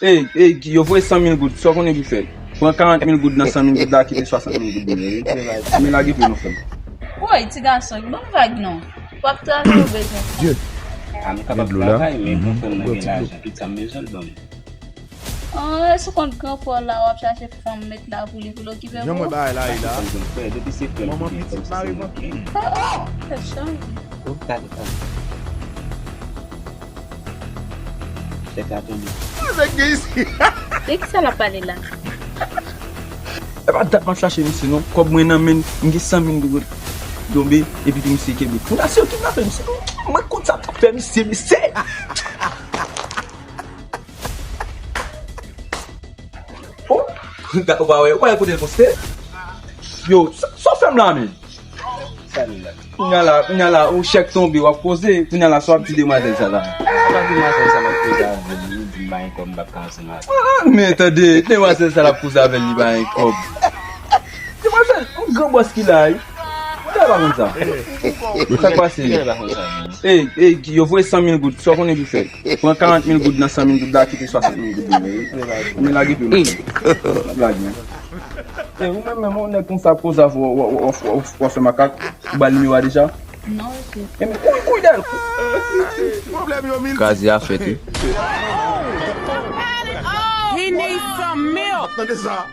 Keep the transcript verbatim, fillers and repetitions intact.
Ey, ey, yo voye san mil goud, sa w konnen pou fè? Pran karant mil goud nan san mil goud la, kite swasant mil goud mwen. Men lage pye nou frè m. Woy, ti gason, ban m vag non. W ap travay ou bezwen fanm? A m kapab travay, men pou fanm nan gen lajan, tout sa m bezwen l ban m. An, èske w konn gran frè w la w ap chache fanm met la pou li, pou l okipe pou ou? Jan mwen bagay la ye la. Manman pitit mare vanpir. Tèt chaje. Tande, tande. Tèt la tonbe. De ki sa l ap pale la? E pa dat m ap chache misye non. Kòb mwen nan men m, m gen san mil goud tonbe, epi pou misye kenbe. Moun ta se yo kidnape misye. Mwen konn sa m t ap fè misye, mesye. Oh, gade, ou pa wè, ou pa wè kote l poste? Yo, sa, sa w fè m la, men? Kounya la, kounya la, ou chèk tonbe, w ap poze. Kounya la, sa w ap di demwazèl sa la? Sa w ap di demwazèl sa, m ap poze avè l, li di m pa gen kòb, m p ap ka ansanm avè l. Ah, men tande, demwazèl sa l ap poze avè l, li pa gen kòb. Demwazèl, yon gran bòs ki la, wi. Ou pa konn sa? Sa k pase? Ey, ey, yo voye san mil goud, sa w konnen pou fè? Pran karant mil goud nan san mil goud la, kite swasant mil goud mwen. Men lage pye nou. Lage. Ey, ou menm menm, ou nèg konsa, koz avè w, w ap fè makak, ou ba l nimewo a deja? Non, mesye. Ebyen, kouy, kouy dèyè l. Kraze a fèt wi. He needs some milk. Tande sa.